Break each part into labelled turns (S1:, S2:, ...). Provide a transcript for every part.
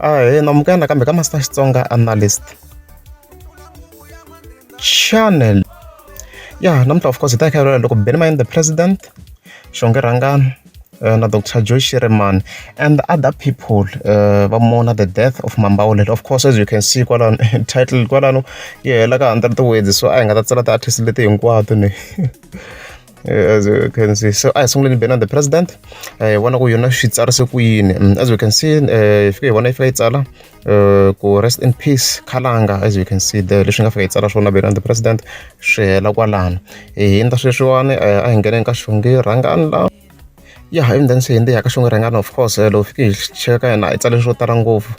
S1: Ahee, namukela nakambe ka Master Xitsonga Analyst Channel. Ya, namuntlha of course hi ta hi kha hi loko Benny Mayengani the president, Xongi Rhangani na Dr Joe Shirimani and other people va mourn the death of Mambawulele. Of course, as you can see kwalano title kwalano yi hela ka 100 words, so a hi nga ta tsala ti-artist leti hinkwato ni. As you can see, so a hi sunguleni Benny the president, hi vona ku yona swi tsarise ku yini. As you can see, hi fike hi vona yi fika yi tsala ku "Rest in peace Khalanga". As you can see there, leswi nga fika yi tsala swona Benny the president, swi hela kwalano. Hi hindza sweswiwani, a hi ngheneni ka Xongi Rhangani la. Ya, and then se hindze ya ka Xongi Rhangani. Of course, loko fike hi cheka ka yena, hi tsale swo tala ngopfu,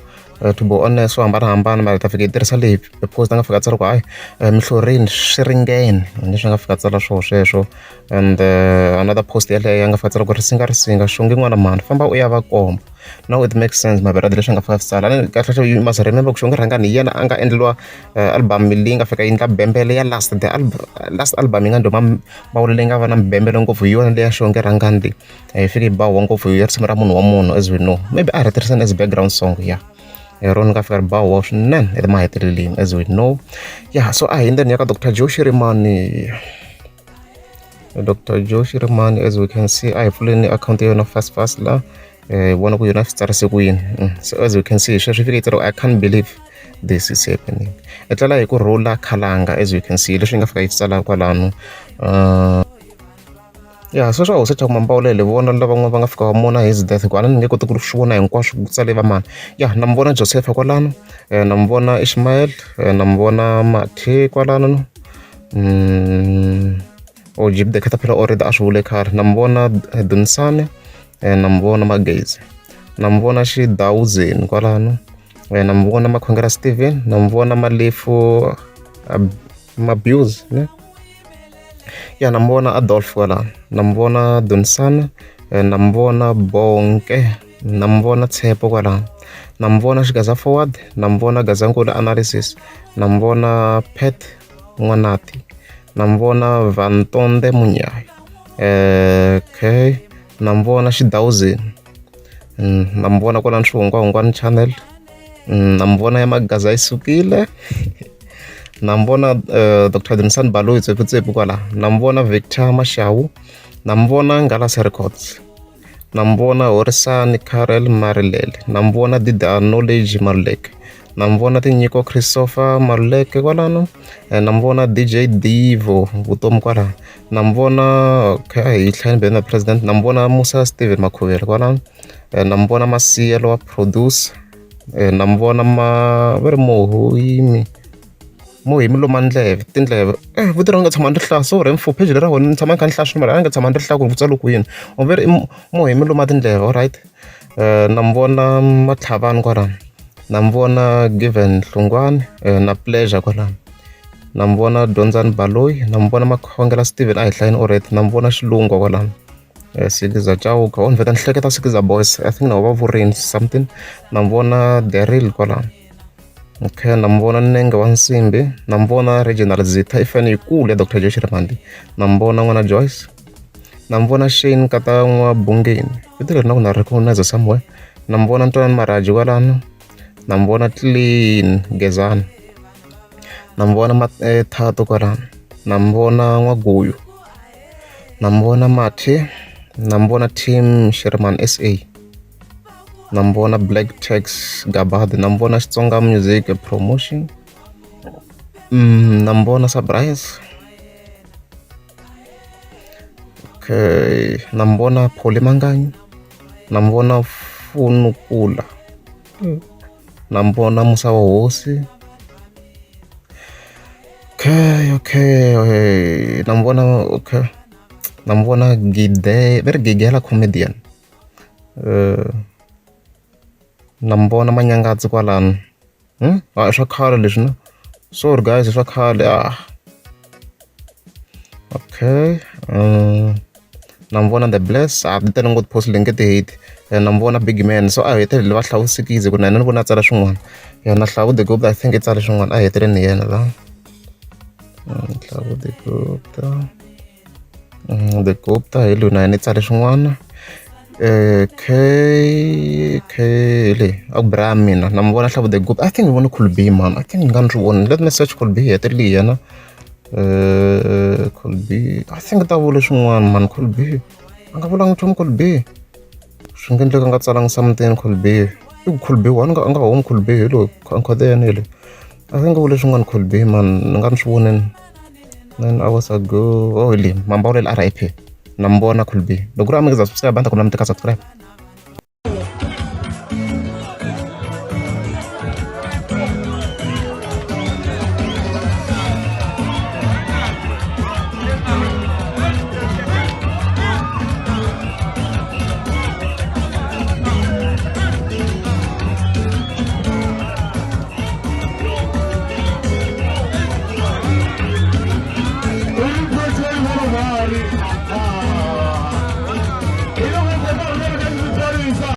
S1: to be honest, swo hambanahambana, mara hi ta fika hi tirhisa leyi post a nga fika a tsala ku hayi, mihlorini swi ringene, leswi nga fika a tsala swoho sweswo. And another post yaleyo a nga fika a tsala ku risinga risinga Xongi n'wana mhani, famba u ya va komba. Now it makes sense, my brother, leswi nga fika swi tsala. Kahle kahle, you must remember ku Xongi Rhangani hi yena a nga endleriwa album leyi nga fika yi endla bembele ya last, the last album yi nga nduma mawulo, leyi nga va na bembele ngopfu, hi yona leya Xongi Rhangani leyi hi fike yi ba huwa ngopfu hi risimu ra Munhu wa Munhu. As we know, maybe a ri tirhisani as background song ya hi rona, nga fika ri ba huwa swinene emaheteleleni, as we know. Yeah, so a hi ndzeni ya ka Dr Joe Shirimani. Dr Joe Shirimani, as we can see, a hi pfuleni akhawunti ya yona fast fast la, hi vona ku yona swi tsarise ku yini. So as we can see, sweswi fike yi tsala, "I can't believe this is happening." I tlela hi ku rhula Khalanga. As you can see, leswi nga fika yi tsala kwalano. Ya, sweswo a ho se Chaka Mambawulele, vona lavan'wana va nga fika va mourn his death, ku a ni nge koti ku swi vona hinkwaswo ku tsale va mani. Ya, na mi vona Joseph kwalano, na mi vona Ishmael, na mi vona Mathe kwalano, oh, Jeep the Caterpillar already a swi vule khale. Na mi vona Dunisani, na mi vona Magezi, na mi vona Xidawuzeni kwalano, na mi vona Makhongela Steven, na mi vona Malefu Mabuse ne. Ya, na mi vona Adolf kwalano, na mi vona Dunisani, na mi vona Bonke, na mi vona Tshepo kwalano, na mi vona Xigaza Forward, na mi vona Gazankulu Analysis, na mi vona Pat N'wanati, na mi vona Vantonde Munyayi, okay, na mi vona Xidawuzeni, na mi vona kwalano Swihungwahungwani channel, na mi vona ya Magaza yi sukile, na mi vona Dr Dunisani Baloyi Tseputsepu kwala, na mi vona Victor Mashawu, na mi vona Ngalasi Records, na mi vona Horisani Karel Marilele, na mi vona Dida Knowledge Maluleke, na mi vona Tinyiko Christopher Maluleke kwalano, na mi vona DJ Divo Vutomi kwalano, na mi vona, okay, hi tlhela ni na president, na mi vona Musa Steven Makhuvele kwalano, na mi vona Masiyelo wa producer, na mi vona ma va ri Mohoyimi Mohimi loma ndleve tindleve, vito ra nga tshama ni ri hlaya. Sorry mfo, page leri ra wena ni tshama ni kha ni hlaya swinene, mara a ni nga tshama ni ri hlaya ku ku tsale ku yini. U ve ri i Mohimi loma tindleve, alright. Na mi vona Matlhavani kwalano, na mi vona Given Hlungwani, na Pleasure kwalano, na mi vona Dyondzani Baloyi, na mi vona Makhongela Steven, a hi hlayini already, na mi vona Xilungwa kwalano, Sikiza Chauke, o ni vheta ni hleketa Sikiza Boys, I think na va vurini something, na mi vona Daryl kwalano. Okay, na mi vona Nenge wa Nsimbi, na mi vona Reginald Zitha, i fane yikulu ya Dr Joe Shirimani, na mi vona n'wana Joyce, na mi vona Shane nkata N'wabungeni, vito leri na ku na recognize somewhere, na mi vona Ntwanani Maraji kwalano, na mi vona Clean Gezani, na mi vona Thato kwalano, na mi vona N'waguyu, na mi vona Mathe, na mi vona Team Shirimani SA, na mi vona Black Tax Gabadi, na mi vona Xitsonga Music Promotion, na mi vona Surprise, okay, na mi vona Pholi Manganyi, na mi vona Funukula, na mi vona Musa wa Hosi, okay, na mi vona, okay, na mi vona Gide, va ri Gigela comedian, na mi vona Manyangatsi kwalano. A swa khale leswi na, sorry guys, swa khale. Ah, okay, na mi vona The Bless, a ti tele ngopfu post leyi nge ti hate, na mi vona Big Man. So a hetelele va hlawusekile ku na yena ni vona a tsala swin'wana. Ya, na Hlawu the Gupta, I think i tsale swin'wana, a heteleni hi yena la. Hlawu the Gupta, the Gupta hi loyi, na yena i tsale swin'wana. K K leyi a ku bra mina na mi vona Hlavu the Goop. I think ni vone Cool B, man. I think ni nga ni swi voni. Let me search Cool B heteleli yena. Cool B, I think ta vula swin'wana, man. Cool B a nga vulanga nchumu. Cool B swi nga endleka a nga tsalanga something. Cool B i ku Cool B one a nga humi. Cool B hi loyi nkhode yena hi leyi. I think vule swin'wana Cool B, man, ni nga ni swi voneni 9 hours ago. Oh, hi leyi Mambawulela RIP. Na mi vona Cool B. Loko ku ri a mi nge subscribe, a ni ta kombela mi teka subscribe.